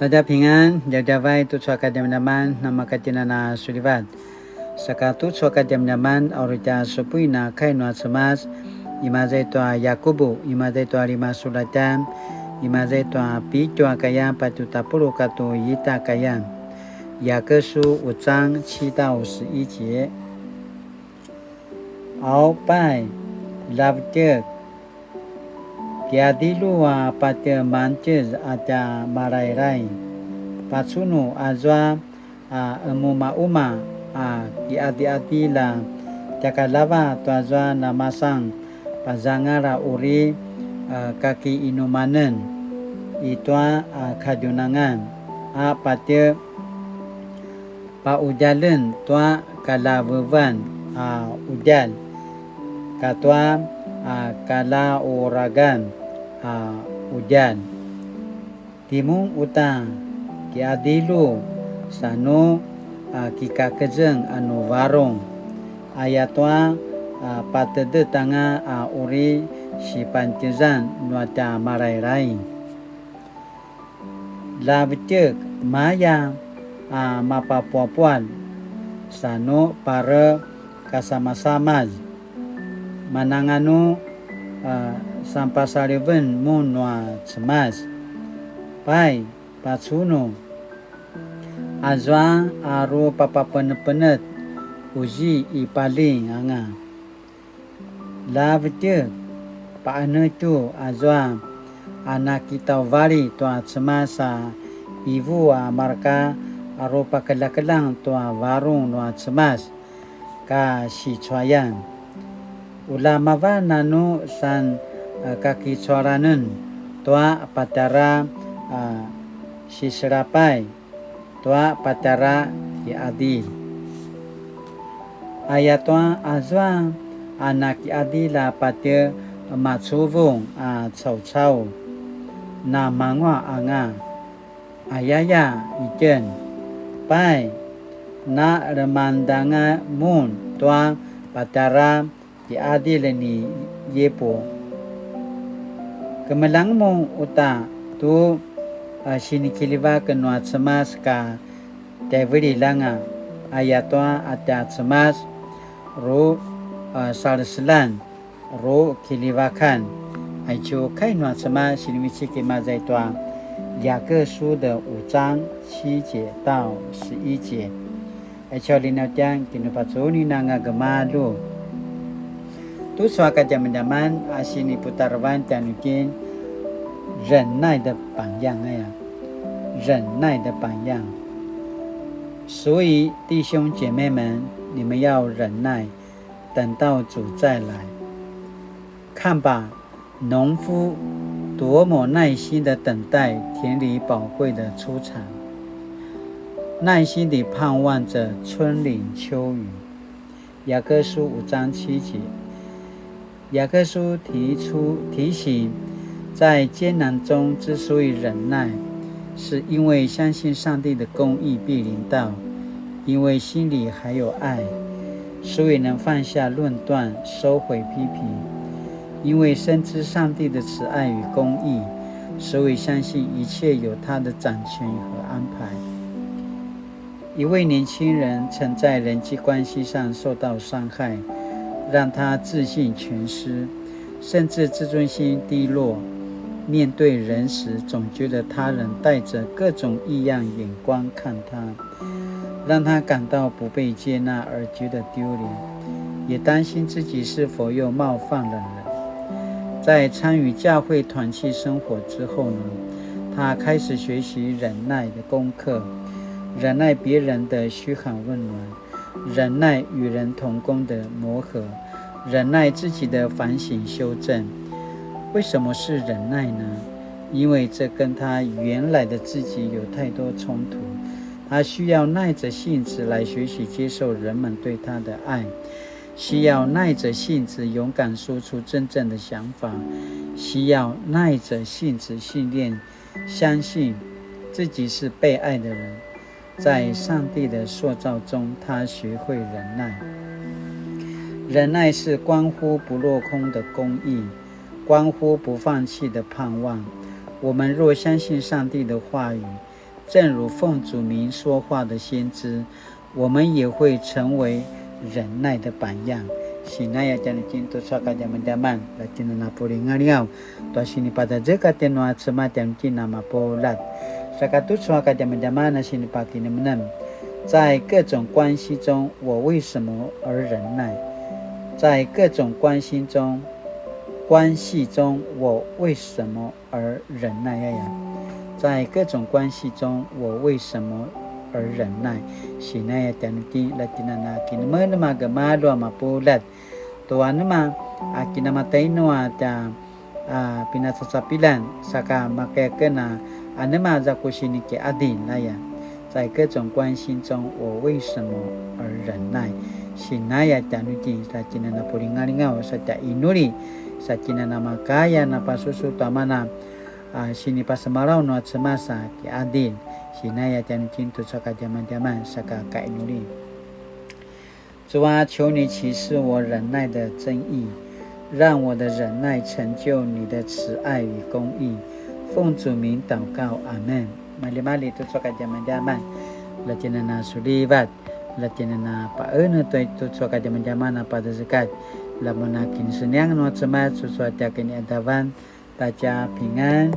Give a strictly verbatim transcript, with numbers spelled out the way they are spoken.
大家平安, djavadjavay tucu a kadjamadjaman namakatjinana sulivat. Saka tucu a kadjamadjaman a uri tja supuin a kai nua Cemas, imaza i tua Yakubu, imaza i tua lima sulatjan, imaza i tua pitju a kayan patju tapuluq katua ita a kayan. 雅各書五章七到十一節. Au pai, ljavetjek, kiqadilju a patje mangtjez a tja Malailai. Pacunu azua a qemumaquma a kiqadiqadilj a tjakalava tuazua namasan pazangal a uri, a, kakiqinumanen i tua, a, kadjunangan a patje paqudjaljen tua kalavevan a qudjalj, katua, a, kalauragan a qudjalj. Timun uta kiqadilju sa nu, a, kikakezeng a nu varung, ayatua, a, patedet anga a uri sipangtjezan nua tja Malailai. Ljavetjek maya a mapapuapualj sa nu pare kasamasamaz, mananganu, a, sanpasaliven mun nua Cemas. Pai, pacunu, azua a ru papapenepenet uzi i paling anga. Ljavetjek, paqenetju azua a nakitauvali tua Cemas a ivu a marka a ru pakeljakeljang tua varung nua Cemas ka sicuayan. Ulja mavan a nu san, a, kakicualanen tua patjara, a, siselapay tua patjara kiqadilj. Ayatua azua a nakiqadilj a patje macuvung a caucau, namanguaq anga, ayaya itjen. Pai, na lemangedanga mun tua patjara kiqadilj ni Yipu. Kemeljang mun uta tu, a, sinikiljivak nua Cemas ka tjaivililj anga, ayatua a tja Cemas ru, a, saleselan, ru kiljivakan. Aicu kai nua Cemas sinivecik imaza i tua 雅各書的五章七節到十一節. Aicu a linautjan kinupacunin anga gemalju. Tucu a kadjamadjaman a siniputarevan tjanuitjen, 忍耐的榜樣 aya. 忍耐的榜样。所以弟兄姐妹们，你们要忍耐，等到主再来。看吧， 农夫多么耐心地等待田里宝贵的出产，耐心地盼望着春霖秋雨。雅各书五章七节。雅各书提出，提醒，在艰难中之所以忍耐，是因为相信上帝的公义必临到，因为心里还有爱，所以能放下论断，收回批评。 因为深知上帝的慈爱与公义，所以相信一切有他的掌权和安排。一位年轻人曾在人际关系上受到伤害，让他自信全失，甚至自尊心低落。面对人时，总觉得他人带着各种异样眼光看他， 让他感到不被接纳而觉得丢脸，也担心自己是否又冒犯了人。在参与教会团契生活之后呢，他开始学习忍耐的功课，忍耐别人的嘘寒问暖，忍耐与人同工的磨合，忍耐自己的反省修正。为什么是忍耐呢？因为这跟他原来的自己有太多冲突， 他需要耐着性子来学习接受人们对他的爱，需要耐着性子勇敢说出真正的想法，需要耐着性子训练，相信自己是被爱的人。在上帝的塑造中，他学会忍耐。忍耐是关乎不落空的公义，关乎不放弃的盼望。我们若相信上帝的话语，正如奉主名说话的先知，我们也会成为忍耐的榜样。Sinaya tjanuitjen tucu a kadjamadjaman, la tjinana pulingalingaw tua sinipazazekatj nua Cemas tjanuitjen a mapuljat. Saka tucu a kadjamadjaman a sinipakinemnem, 在各种关系中，我为什么而忍耐？在各种关系中，关系中，我为什么而忍耐 aya. 在各种关系中，我为什么而忍耐？Sinaya tjanuitjen, la tjinana kinemenem a gemalju a mapuljat. Tua nema a kinamatainu a tja a pinacacapilan, saka makaya ken a anema za ku sinikiadil aya. 在各种关系中，我为什么而忍耐？Sinaya tjanuitjen, sa tjinana pulingalingaw, sa tja inuli, sa tjinana makaya napasusu tua mana a sinipasemalaw nua Cemas a kiadil. Sinaya tjanuitjen tucu a kadjamadjaman, saka kainuli. 主啊，求你启示我忍耐的真意，让我的忍耐成就你的慈爱与公义。奉主名祷告，阿们。Maljimalji tucu a kadjamadjaman, la tjinana sulivat, la tjinana paenetj tucu a kadjamadjaman a pazazekatj, la mun a kinseniang nua Cemas tucu a tja kiniadavan, ta tja pingan.